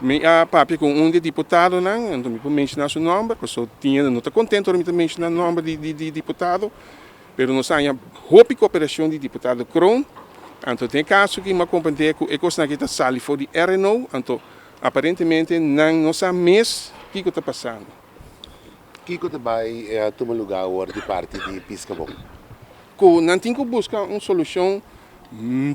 Mi a papia ku un di diputadonan, anto mi por menshoná su nòmber, pasobra tin hende no ta kontentu ora mi ta menshoná nòmber di diputado, pero nos a haña hopi koperashon di diputado Kroon. Anto den e kaso aki mi a komprendé ku e kosnan aki ta sali for di RNO, anto aparentemente nan no sa mes kiko ta pasando. Kiko ta bai tuma lugá awor di parti di Piskabon? Ku nan tin ku buska un solushon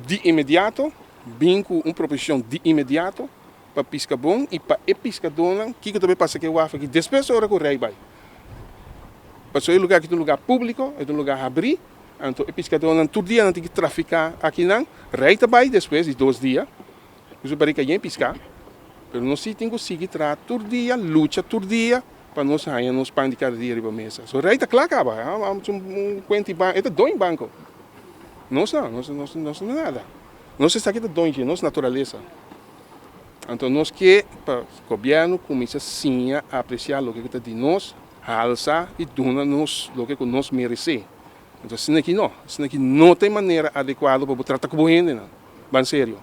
di inmediato, bin ku un proposishon di inmediato pa Piskabon i pa e piskadónan kiko ta bai pasa ku e waf aki despues ora ku rei bai. Pasobra e lugá aki ta un lugá públiko, e ta un lugá habrí, anto e piskadónan tur dia nan tin ku trafiká akinan. Rei ta bai despues di 2 dia, ku su barika yen piská, pero nos sí tin ku sigui traha tur dia, lucha tur dia pa nos haña nos pan di kada dia riba mesa. So rei ta kla kaba, un kuenta di banko, e ta doño banko. Nos no, nos no nada. Nos esaki ta doño, nos naturalesa. Anto nos ke pa gobièrnu kuminsá siña apresiá loke ku ta di nos, halsa i duna nos loke ku nos meresé. Anto asina aki no, asina aki no ta e manera adekuado pa bo trata ku bo hendenan, ban serio.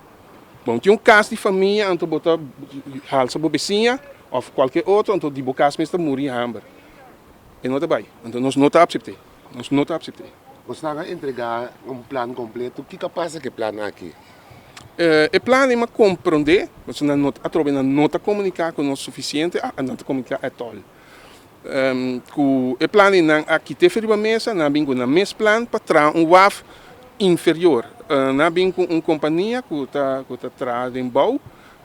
Bo tin un kas di famia, anto bo ta halsa bo besiña òf kualke otro, anto di bo kas mes ta muri hamber. E no ta bai, anto nos no ta asept'é, nos no ta asept'é. Bo a entregá un plan kompleto. Kiko a pasa ku e plan aki? E plan mi a komprondé, ma nan no, atrobe nan no ta komuniká ku nos sufisiente, nan ta komuniká at all. Ku e plan nan a kit'é riba mesa, nan bin ku nan mes plan pa traha un waf inferior. Nan bin ku un kompania ku ta traha den bou,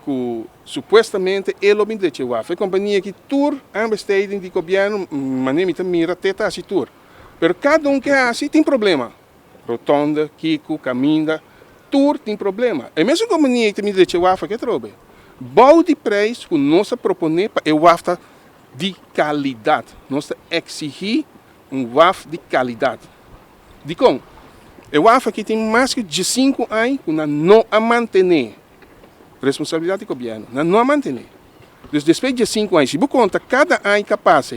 ku supuestamente e lo bin drecha waf. E kompania ku tur aanbesteding di gobièrnu, manera mi ta mira te ta hasi tur. Pero kada un ku hasi tin problema. Rotonde, kiko, kaminda, tur tin problema. E mesun kompania ku ta bin drecha waf aki atrobe. Bou di preis ku nos a proponé pa e waf ta di kalidat. Nos ta eksigí un waf di kalidat. Dikon, e waf aki tin mas ku 5 aña ku nan no a mantené. Responsabilidat di gobièrnu, nan no a mantené. Dus despues di 5 aña, si bo konta kada aña ku pasa,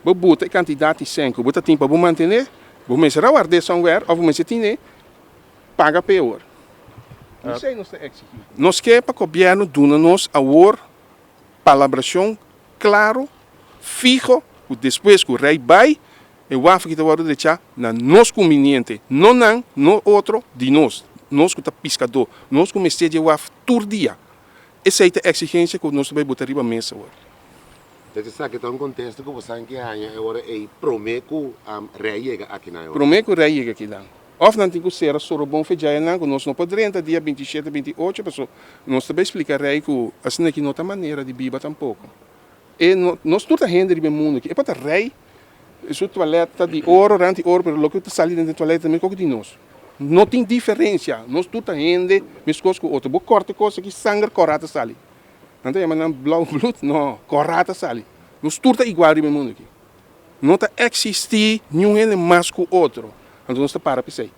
bo buta e kantidat di sèn ku bo tin pa bo mantené, bo mester warda somewhere òf bo mester tin paga pió. Esei nos ta eksigí. Nos ke pa gobièrnu duna nos awor palabrashon klaro, fiho, ku despues ku rei bai, e waf aki ta wòrdu drechá na nos konveniente, no nan, no otro, di nos. Nos ku ta piskadó, nos ku mester di waf tur dia. Esei ta e eksigensia ku nos ta bai buta riba mesa awor. Anto esaki ta un konteksto ku bo ke haña awor e promé ku rei yega aki na. Promé ku rei yega aki nan. Òf nan tin ku sera Sorobon fecha nan ku nos no por drenta dia 27, 28, paso nos ta bai splika rei ku asina aki no ta manera di biba tampoko. E no, nos tur ta hende riba mundu aki. E por ta rei, su toilet ta di oro, rant di oro, pero loke ta sali den toilet tambe koko di nos. No tin diferensia. Nos tur ta hende, meskos ku otro. Bo kòrta kos aki, sanger kòrá ta sali. Nan ta yama nan blauw bloed? No, kòrá ta sali. Nos tur ta igual riba mundu aki. No ta eksistí niun hende mas ku otro. Anto nos ta para p'esei.